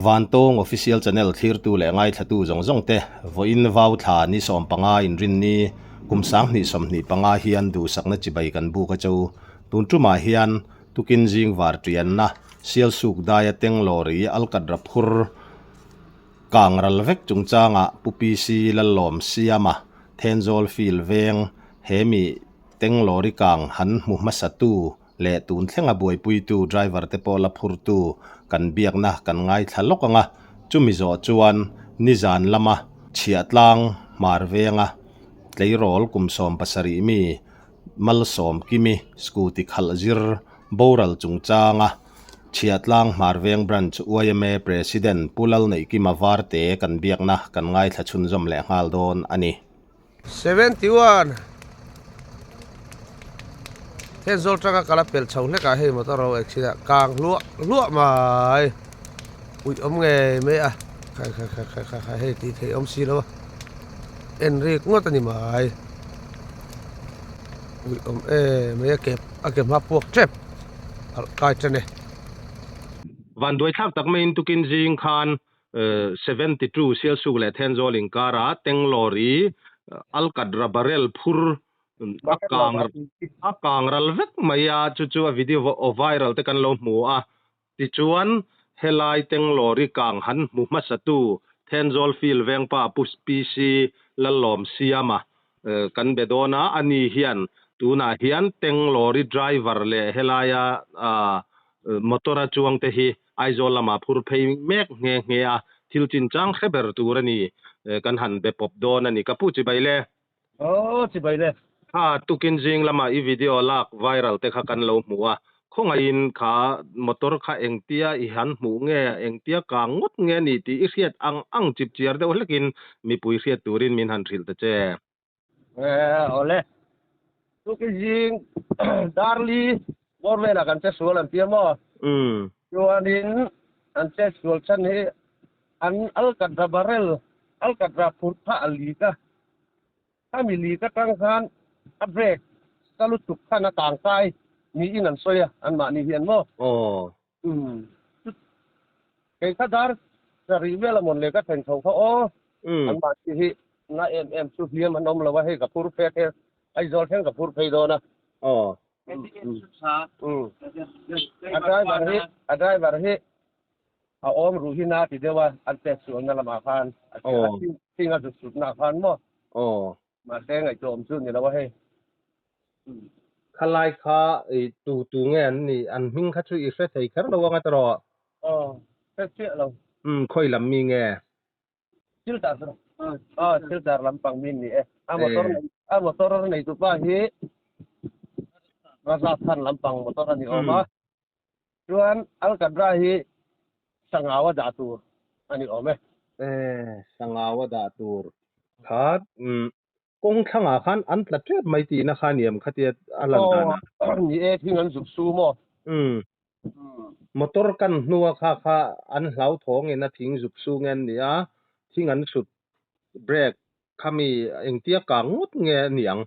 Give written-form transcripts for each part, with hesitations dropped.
Vantawng Official Channel thlirtu leh ngaithlatu zawng zawng te, vawiin vau thla ni 15 inrinni kum 2025 hian duhsakna chibai kan buk a cho. Tun tumah hian tukin zing var tianna Sialsuk daia Tenglawri Alkatra phur kang ral vek chungchangah Pu PC Lallawm Siama Thenzawl Field veng he mi Tenglawri kang han hmu hmasatu leh tun thlenga buaipuitu driver te pawh la phurtu kan biakna kan ngaithla lawk ang a, chumi zawh chuan nizan lama chhiahtlang hmar venga tleirawl kum 70 mi Malsawmkimi scooty khalh zir boral chungchanga Chhiahtlang Hmar Veng Branch yma President Pu Lalneihkima Varte kan biakna kan ngaithla chhunzawm leh nghal dawn a ni. 71 Thenzawl tanga kala pel chho hlek ah hei motor ro accident ah kang hluah hluah mai ui awm ngei mai a khai khai khai khai khai khai hei tih theih awm si lo a en rik ngawt a ni mai ui awm em mai a ke a ke hma puak tep alh kai tan e. Vanduai thlak tak maiin tukin zing khan 72 Sialsuk leh Thenzawl inkara Tenglawri Alkatra barrel phur a kang a kang ral vek mai a, chu chu a video viral te kan lo hmu a. Tichuan helai Tenglawri kang han hmu hmasatu Thenzawl field vengpa Pu PC Lallawm Siama kan be dawn a, ani hian tunah hian Tenglawri driver leh helaia motor-a chuangte hi Aizawl lamah phur phei mek nghe nghe a, thil chinchang hre ber tur a ni. Kan han be pawp dawn a ni. Ka pu chibai le. Aw chibai le. Kha tukin zing lama i video lak viral te kha kan lo hmu a, khawngaihin kha motor kha engtia i han hmuh nge, engtia kang ngawt nge ni tih i hriat ang ang chip chiar deuh hlekin mipui hriat turin min han hrilh ta che. Awle, tukin zing Darli bawr velah kan che sual an tia maw? Chuanin an che sual chhan hi an Alkatra barrel, Alkatra phurh kha a leak a, khami leak atang khan a brake sa lutuk khan a tangkai niin an sawi a, anmahni hian maw? Kei kha dar sarih vel a mawn leh ka thlen tho kha aw. An mahni hi na em em chu hliam an awm lo a, hei ka phur phek he Aizawl thleng ka phur phei dawn a. A driver hi a driver hi a awm ruh hi na ti deuh a, an pek sualna lamah khan a thing a zut sutna ah khan maw. Mahse ngaihtuah awm chu ni lo a hei. Khalai kha i tu tu nge an nih? An hming kha chu i hre thei kher lo anga tawh. Aw, hre chiah lo. Umm, khawi lam mi nge? Silchar chu. Aw, Silchar lampang mi ni e. A motor nei, a motor nei tu pa hi Rajasthan lampang motor a ni awm a. Chuan Alkadra hi Sangau a dah tur a ni awm e. E, Sangau a dah tur kha kawng thlangah khan an tla tep mai tihna kha a ni em khatia a lan danah? Aw, ni e, thing an zuk su maw? Umm, motor kan hnua kha kha an hlauthawngin a thing zuk su nge an ni a, thing an sut brake khami engtia kang ngawt nge a ni ang?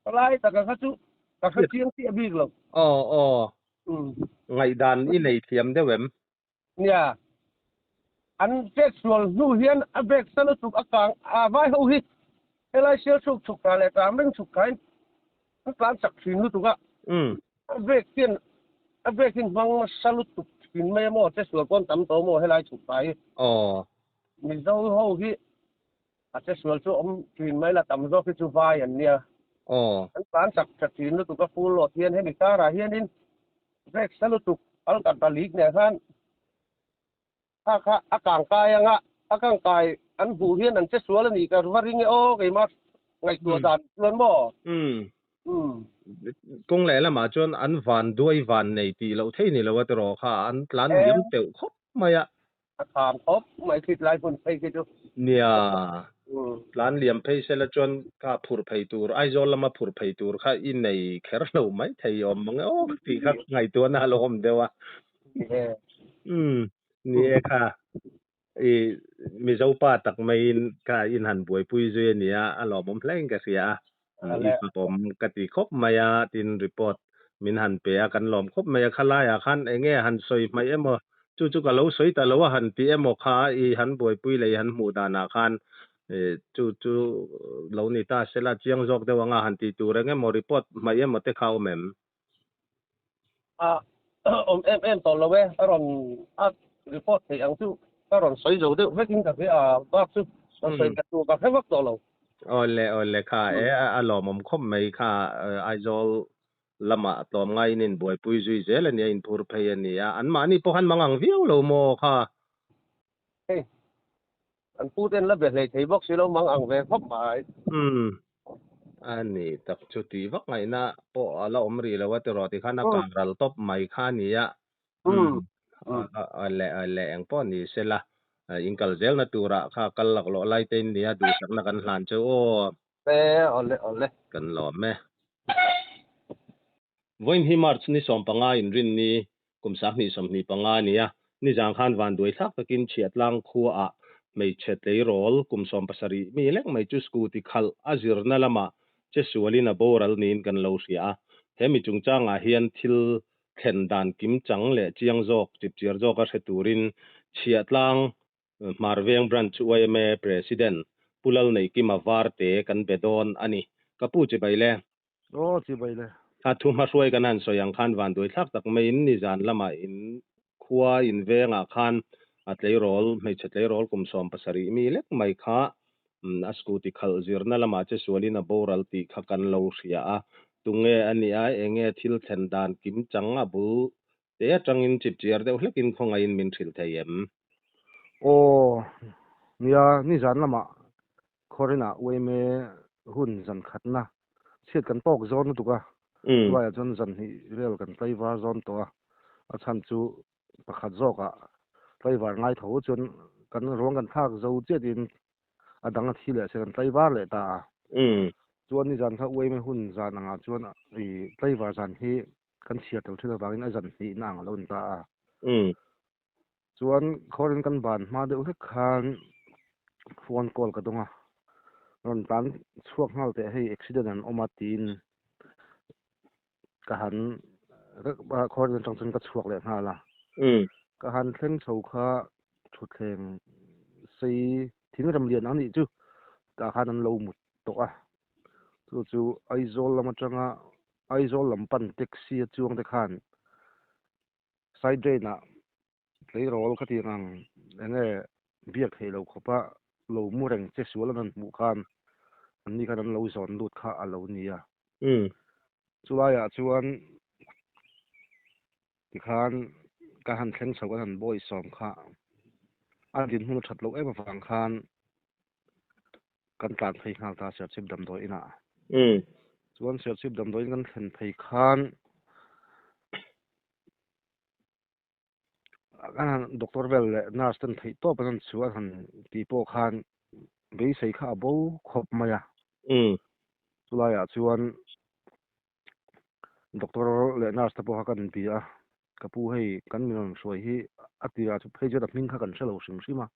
Palai taka kha chu ka hre chiang chiah bik lo. Aw aw, ngaihdan i nei thiam deuh em? Nia, an chet sual hnu hian a brake sa lutuk a kang a vai ho hi helai sial chhuk chhuk thla leh tlang reng chhuk thlain an tlan chak thin lutuk a. A brake hian a brake hi hmang nasa lutuk thin mai a maw che sual pawn tam tawh maw helai chhuk thla hi. Aw. Mizo ho hi A che sual chu awm thin mai la tam zawk hi chu vai an nia. Aw. An tlan chak tha thin lutuk a full load hian hemi karah hianin brake sa lutuk al kan ta lik nen khan kha kha a kang kai anga a kang kai an hmuh hian an che sual a nih ka va ring e aw keimah ngaihtuah dan chuan maw. Umm. Kawng leh lamah chuan an van duai van nei tih loh thei ni lo a tiraw kha an tlan liam teuh khawp mai a. A kham khawp mai thlit lai hmun phei khi chu. Nia, tlan liam phei sela chuan kha phurh phei tur, Aizawl lama phurh phei tur kha i nei kher lo mai thei awm mang e aw tih kha ngaihtuahna a lo awm deuh a. Umm, ni e kha, i Mizo pa tak maiin kha in han buaipui zui a nia, a lawmawm hlein ka hria a. I fakawm ka ti khawp mai a, tin report min han pe a, kan lawm khawp mai a. Khalaiah khan eng nge han sawi hmaih emaw? Chu chu ka lo sawi ta lo a han ti emaw kha i han buaipui leh i han hmuh danah khan chu chu lo ni ta sela chiang zawk deuh anga han tih tur eng emaw report hmaih emaw te kha a awm em? A awm em em tawh lo e, a rawn a report theih ang chu ka rawn sawi zo deuh vekin ka hria a, bak chu rawn sawi that tur ka hre vak tawh lo. Awle awle kha e a lawmawm khawp mai kha Aizawl lamah tlawmngaiin inbuaipui zui zel a nia, inphur phei a nia. Anmahni pawh khan mang ang viau lo maw kha? Hei, an pu ten la be hlei thei bawk si lo mang ang ve khawp mai. Umm, a ni tak chu tih vak ngaihna pawh a la awm rih lo a tiraw tikhan a kang ral tawp mai kha a nia. Umm, awle awle eng pawh ni sela in kal zelna turah kha kal laklawh lai te in nia duhsakna kan hlan cheu aw. E, awle awle. Kan lawm e. Vawiin hi March ni 15 inrinni kum 2025 a ni a, nizan khan vanduai thlak takin Chhiahtlang khuaah hmeichhe tleirawl kum 17 mi lek mai chu scooty khalh a zirna lamah che sualin a boral niin kan lo hria a. He mi chungchangah hian thil thlen dan kimchang leh chiang zawk, chipchiar zawka hre turin Chhiahtlang Hmarveng Branch yma President Pu Lalneihkima Varte kan be dawn a ni. Ka pu chibai le. Aw chibai le. A thu hmahruai kan han sawi ang khan vanduai thlak tak maiin nizan lamah in khua in vengah khan a tleirawl, hmeichhe tleirawl kum 17 mi lek mai kha a scooty khalh zirna lamah che sualin a boral tih kha kan lo hria a. Tunge a nih a, enge thil thlen dan kimchang a bul Te atangin chipchiar deuh hlekin khawngaihin min hrilh thei em? Aw, nia, nizan lamah Khawrinah uaime hun zan khatna chhiat kan tawk zawn lutuk a, chulaiah chuan zan hnih vel kan tlaivar zawn tawh a, a chhan chu pakhat zawkah tlaivar ngai tho chuan kan ruang kan thlak zo chiatin a dang a thi leh se kan tlaivar leh ta a. Chuan nizan kha uaime hun zan angah chuan i tlaivar zan hi kan chhiar tel thin avangin a zan hnihna ang a lo ni ta a. Chuan khawrin kan ban hma deuh hlek khan phone call ka dawng a, rawn tlan chhuak nghal teh hei accident an awm a tiin ka han khawrin atang chuan ka chhuak leh nghal a. Ka han thleng chho kha thutthleng sei thingrem lian ang nih chu tah khan an lo mut tawh a. Chu chu Aizawl lam atanga Aizawl lam pan taxi a chuang te khan side drain ah tleirawl kha tiang ang enge biak theih loh khawpa lo mu reng che sual an han hmuh khan anni khan an lo zawn lut kha a lo ni a. Chulaiah chuan tikhan ka han thleng chho kan han bawi sawm kha a dinhmun a that loh em avang khan kan tlan phei nghal ta Serchhip damdawi inah. Chuan Serchhip damdawi in kan thlen phei khan kan han doctor vel leh nurse ten theih tawp an han chhuah an han tih pawh khan beisei kha a bo khawp mai a. Chulaiah chuan doctor leh nurse te pawh kha kan bia a, ka pu hei kan min rawn hruai hi a tirah chu phei chuan a hming kha kan hre lo hrim hrim a.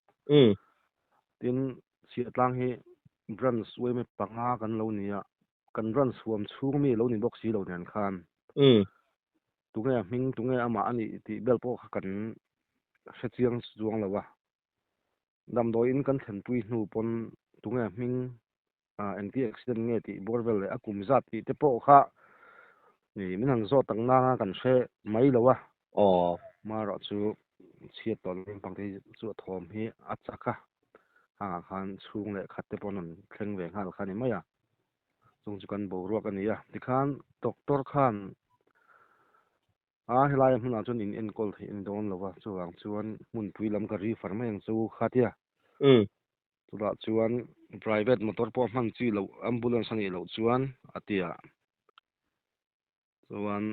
Tin, Chhiahtlang hi branch uaime panga kan lo ni a, kan branch huam chhung mi lo ni bawk si lo nen khan tunge a hming tunge amah a nih tih bel pawh kha kan hre chiang chuang lo a. Damdawiin kan thlenpui hnu pawn tunge a hming Engti accident nge tih bawr vel leh a kum zat tih te pawh kha min han zawt ang nanga kan hre mai lo a. Marawh chu chhiat tawh lam pang te hi chu a thawm hi a chak a, hangah khan chhung leh khat te pawh an rawn thleng ve nghal kha a ni mai a, chung chu kan boruak a ni a. Tikhan doctor khan a helaia hmunah chuan in enkawl theih a ni dawn lo va, chuvang chuan hmunpui lam ka refer mai ang chu kha tia. Chutah chuan private motor pawh hman chi loh ambulance a nih loh chuan a ti a. Chuan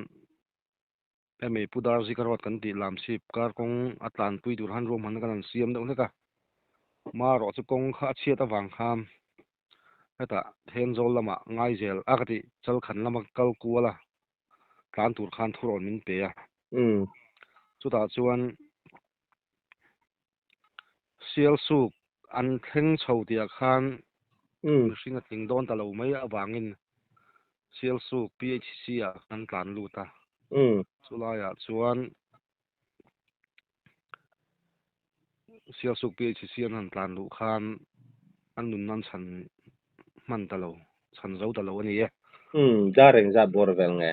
hemi Pu Darzika road kan tih lam chhip kar kawng a tlanpui tur han ruahmanna kan han siam deuh hlek a. Marawh chu kawng kha a chhiat avang khan hetah Thenzawl lamah Ngaizel a ka tih Chalkhan lama kal kual a tlan tur khan thurawn min pe a. Chutah chuan Sialsuk an thleng chho tihah khan mihring a tling dawn ta lo mai avangin Sialsuk PHC ah kan tlan lut a. Chulaiah chuan Sialsuk PHC an han tlan luh khan an nunna an chhan hman ta lo, chhan zo ta lo a ni e. Umm, dar engzat bawr vel nge?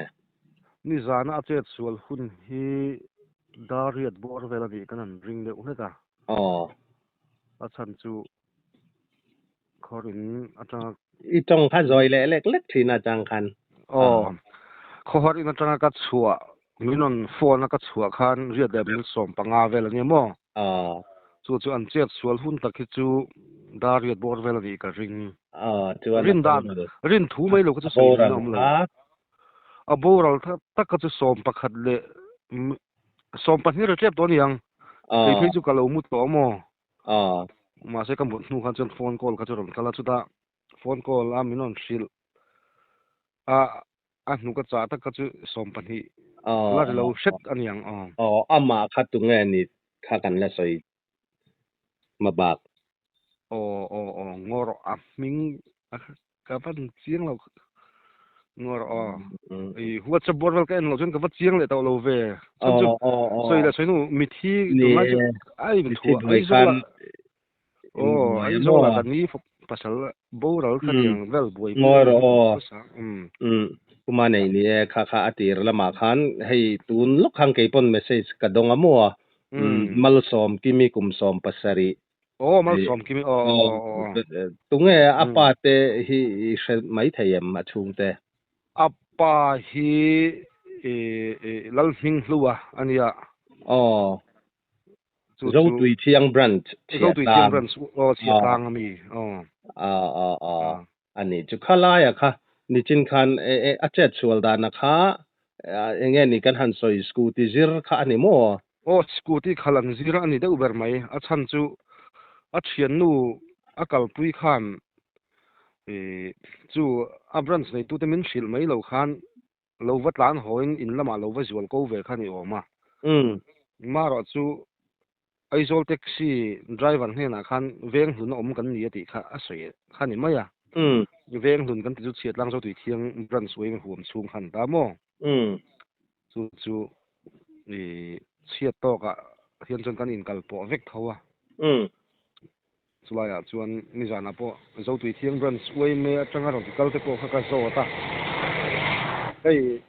Nizana a chet sual hun hi dar riat bawr vel a nih kan han ring deuh hlek a. Aw. A chhan chu khawr in atanga. I tawng kha zawi leh lek lek thin a chang khan. Aw, khawhar in atanga ka chhuah, min rawn phone a ka chhuah khan riat leh minute 15 vel a nia maw? Aw. Chu chu an chet sual hun tak hi chu dar riat bawr vel a nih ka ring. Aw, chuan a Rin dan, boral. rin thu mai lo kha chu A sawi boral hun a awm lo. kha. A boral tak kha chu 11 leh 12 ri tlep tawh a ni ang. Kei phei Aw. chu ka lo mu tawh a maw? Aw. Mahse ka mut hnu khan chuan phone call kha chu rawn kal a, chutah phone call a min rawn hrilh a, a hnu ka chah tak kha chu 12 la ri lo hret a ni ang aw. Aw, amah kha tunge ni kha kan la sawi hmabak. Aw aw aw, ngawr a hming Ka va chiang lo ngawr aw. I WhatsApp board vel ka en lo chuan ka va chiang leh tawh lo ve. Chuan chu sawi leh sawi nu mithi tunlai chu a in thu Aizawl ah aw Aizawl ah ka ni pasal boral kha tiang vel buai ngawr aw. Puma nei ni e kha kha a tir lamah khan hei tun lawk khan keipawn message ka dawng a maw Malsawm Kimi kum 17 Aw Malsawm Kimi aw aw aw. Tunge a pa te hi i hre mai thei em a chhung te? A pa hi i Lalhminghlua a nia. Aw. Zotui Thiang Branch Chhiatlang. Zotui Thiang Branch aw Chhiatlang a mi aw. Aw aw aw. A ni chu khalaia kha nichin khan a chet sual dana kha enge ni kan han sawi scooty zir kha a ni maw? Aw scooty khal an zir a ni deuh ber mai. A chhan chu a thiannu a kalpui khan chu a branch neitute min hrilh mai lo khan lo va tlan hawiin in lamah lo va zual ko ve kha ni awm a. Marawh chu Aizawl taxi driver hnenah khan veng hlun a awm kan ni a tih kha a sawi kha ni mai a. Veng hlun kan ti chu Chhiatlang Zotui Thiang branch uain huam chhung khan ta maw? Chu chu i chhiat tawkah hian chuan kan inkal pawh vek tho a. Chulaiah chuan nizanah pawh Zotui Thiang branch uaime atanga rawn kal te pawh kha ka zawt a. Hei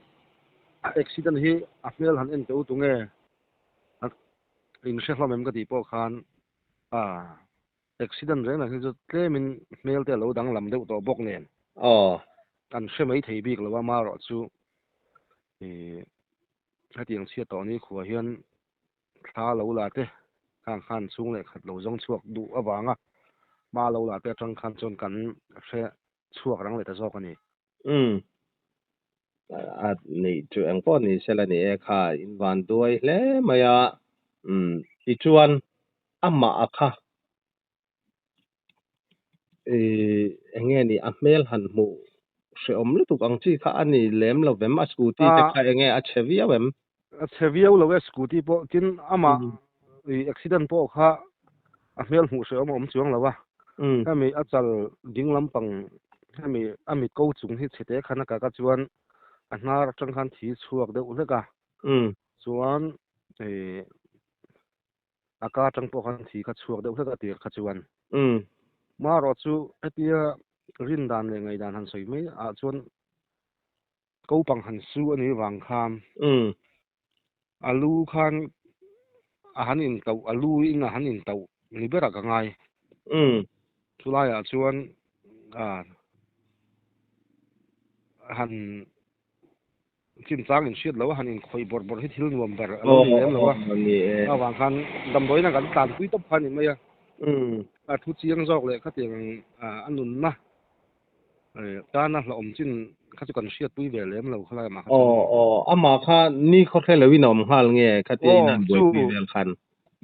accident hi a hmel han en teh u tunge in hre hlawm em ka tih pawh khan a accident reng reng hi chu tlemin hmel te a lo danglam deuh tawh bawk nen. Aw. An hre mai thei bik lo a marawh chu ih hetiang chhiat tawh ni khua hian thla lo la te khang khan chhung leh khat lo zawng chhuak duh avanga hma lo la te atang khan chuan kan hre chhuak rang leh ta zawk a ni. Umm. A nih chu eng pawh ni sela ni e kha in van duai hle mai a. Umm. Tichuan amah a kha ih eng nge ni a hmel han hmuh hrehawm lutuk ang chi kha a ni lem lo vem a scooty te kha eng nge a chhe viau em? A chhe viau lo e scooty pawh tin amah ih accident pawh kha a hmel hmuh hrehawm a awm chuang lo a. Hemi a chal ding lampang hemi a mit ko chung hi chhe te khan a kak a chuan a hnar atang khan thi chhuak deuh hlek a. Chuan ih A ka atang pawh khan thi kha chhuak deuh hlek a tir kha chuan. Marawh chu hetia rin dan leh ngaihdan han sawi mai ah chuan kopang han su a nih vang khan a lu khan a han intauh a lu in a han intauh ni berah ka ngai. Chulaiah chuan han Chinchang in hriat lo a han inkhawih bawrh bawrh hi thil nuam ber a lo ni lem lo a, avang khan damdawiin a kan tlanpui tawp kha a ni mai a, a thu chiang zawk leh khatiang a nunna tana hlauhawm chin kha chu kan hriatpui ve lem lo khalai amah kha chuan. Aw aw, amah kha ni khawhre loin a awm nghal nge khatia in han buaipui vel khan?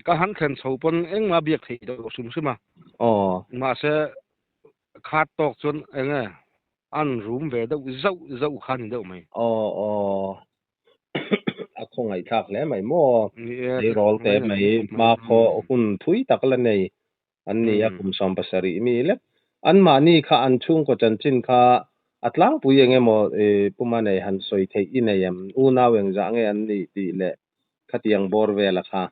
Ka han thlen chho pawn engmah biak theih loh hrim hrim a, mahse khat tawk chuan eng nge An rum ve deuh zauh zauh kha ni deuh mai. Aw aw. A khawngaihthlak hle mai maw? Ni e, Tleirawl te mai hma khaw hun thui tak la nei an ni a, kum 70 mi lek. Anmahni kha an chhungkaw chanchin kha a tlangpui eng emaw puma nei han sawi theih i nei em? Unau engzah nge an nih tih leh khatiang bawr vela kha.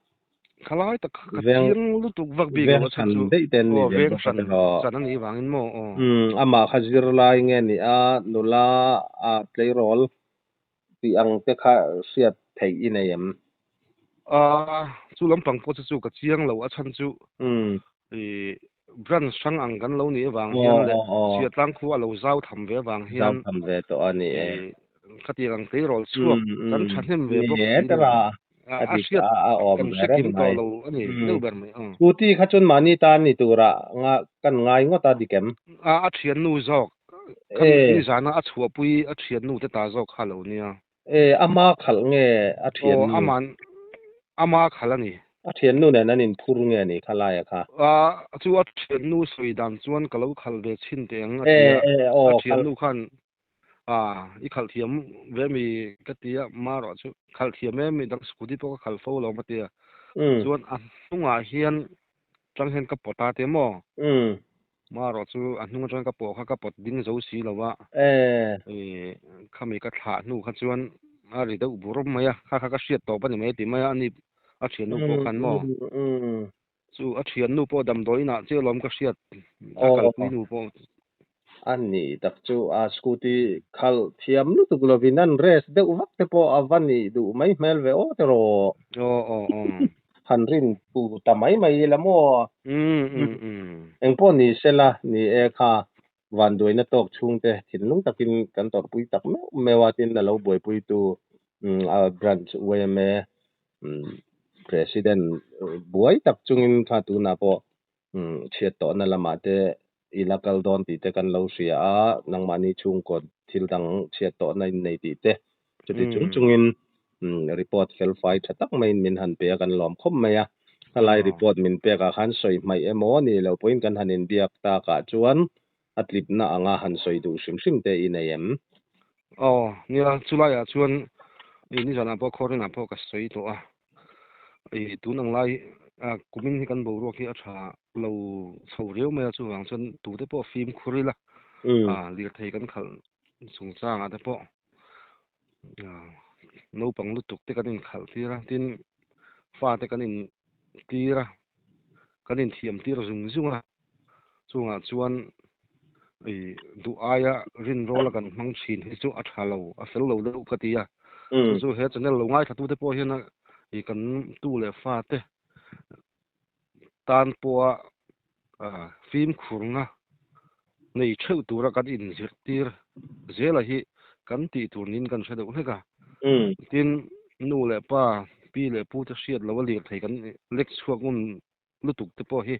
Khalai tak kha ka Veng chiang lutuk vak bik veng lo a chhan hran chu daih te an aw nih ve veng bawk a hran tiraw. chan a nih vangin maw aw. Umm amah kha zirlai nge ni a nula a tleirawl tih ang te kha hriat theih i nei em? Aa chu lampang pawh chu chu ka chiang lo a chhan chu Umm. I branch hrang ang kan lo nih avang Aw hian leh aw aw. Chhiatlang khu a lo zau tham ve avang Zau hian tham ve tawh a ni e. I khatiang ang tleirawl chhuak Umm kan umm. thahnem ve Ni bawk e si nen tara a a a dik hriat a a awm kan ve hre reng kim tawh mai. lo a ni Umm. deuh ber mai aw. Scooty kha chuan mahni tan ni tura nga kan ngai ngawt a dik em? A a thiannu zawk kha E. nizana a chhuahpui a thiannu te ta zawk kha lo nia. E ama khalh nge a Aw thiannu? aman ama khalh a ni. A thiannu nen an inphur nge ni kha laia kha? A chu a thiannu sawi dan chuan ka lo khalh ve chhin teh ang a E ti a, e a aw khalh. thiannu khan a i khalh thiam ve mi ka ti a, marawh chu khalh thiam em mi dang scooty pawh ka khalh fo lo a ti a. Umm. Chuan a hnungah hian tang hian ka pawt a ti maw? Umm. Marawh chu a hnung atang ka pawh kha ka pawt ding zo si lo a. E. I khami ka thlah hnu kha chuan a ri deuh bur mai a, kha kha ka hriat tawp a ni mai ti mai a, ani a thiannu pawh Umm khan maw? umm umm. Chu a thiannu pawh damdawiin ah chiah lawm ka hriat a Aw. kalpui nu pawh. A ni tak chu a scooty khalh thiam lutuk lovin an race deuh vak te pawh a va nih duh mai hmel ve aw tiraw. Aw aw aw. Han rin tu ta mai mai ila maw? Umm umm umm. Engpawh ni sela ni e kha vanduaina tawk chhungte thinlung takin kan tawrhpui tak meuh meuh a tin a lo buaipuitu a branch yma President buai tak chungin kha tunah pawh chhiat tawhna lamah te i la kal dawn tih te kan lo hria a, nangmahni chhungkaw thil dang chhiat tawhna in nei tih te chuti chung chungin report fel fai tha tak maiin min han pe a kan lawm khawp mai a. Khalai report min pekah khan sawi hmaih emaw nih loh pawhin kan han inbiak takah chuan a tlipna anga han sawi duh hrim hrim te i nei em? Aw, nia, chulaiah chuan i nizanah pawh khawrinah pawh ka sawi tawh a, i tun ang lai kumin hi kan boruak hi a tha lo chho riau mai a, chuvang chuan tute pawh fimkhur ila, lirthei kan khalh chungchangah te pawh naupang lutuk te kan inkhalh tir a, tin fate kan intir a, kan inthiam tir zung zung a. Chungah chuan i duh aia rinrawl a kan hmang thin hi chu a tha lo, a fel lo deuh ka ti a. Chu chu he channel lo ngaithlatute pawh hian i kan tu leh fate tan pawha fimkhurna nei theuh tura kan inzirtir zela hi kan tih tur niin kan hre deuh hlek a. Tin, nu leh pa, pi leh pu te hriat lo a lirthei kan lek chhuak ngun lutuk te pawh hi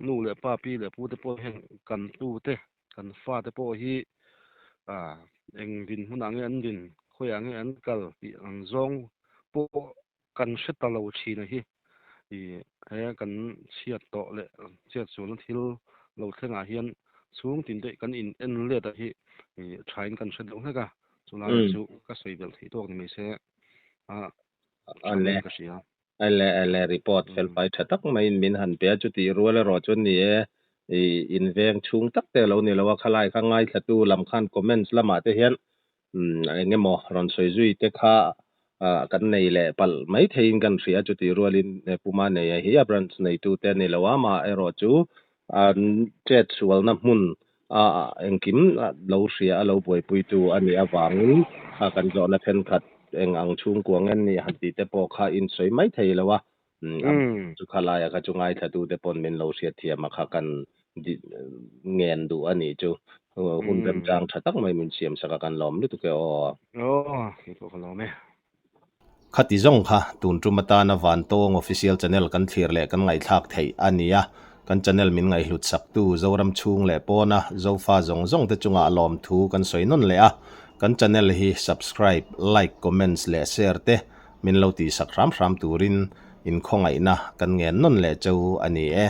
nu leh pa pi leh pu te pawh hian kan tu te kan fa te pawh hi ah eng dinhmunah nge an din khawiah nge an kal tih ang zawng pawh kan hre ta lo thin a hi ih he kan chhiat tawh leh chhiat sualna thil lo thlengah hian chhung tin te kan in en let a hi ih thain kan hre deuh hlek a chulai chu ka sawi belh theih tawk ni mai se a thain ka hria. Ele ele report fel fai tha tak maiin min han pe a, chutih rual erawh chuan ni e, i inveng chhung tak te a lo ni lo a, khalai kha ngaithlatu lam khan comments lamah te hian eng emaw rawn sawi zui te kha kan nei leh palh mai theiin kan hria, chutih rualin Puma neia hi a branch neitu te a ni lo a, amah erawh chu an chet sualna hmun a engkim lo hria a lo buaipuitu a nih avangin a kan zawhna thenkhat eng ang chhungkua ngen nih han tih te pawh kha in sawi mai thei lo a, chu kha laia kha chu ngaithla te pawn min lo hriat thiam a kha kan ngen duh a nih chu hun remchang tha tak mai min siam sak a kan lawm lutuk e aw. Aw, kei pawh ka lawm e. Khati zawng kha tun tum atana Vantawng Official Channel kan thlir leh kan ngaihthlak theih a ni a, kan channel min ngaihhlut saktu Zoram chhung leh pawna Zofa zawng zawng te chungah lawmthu kan sawi nawn leh a, kan channel hi subscribe, like, comments leh share te min lo tihsak hram hram turin inkhawngaihna kan ngen nawn leh cheu a ni e.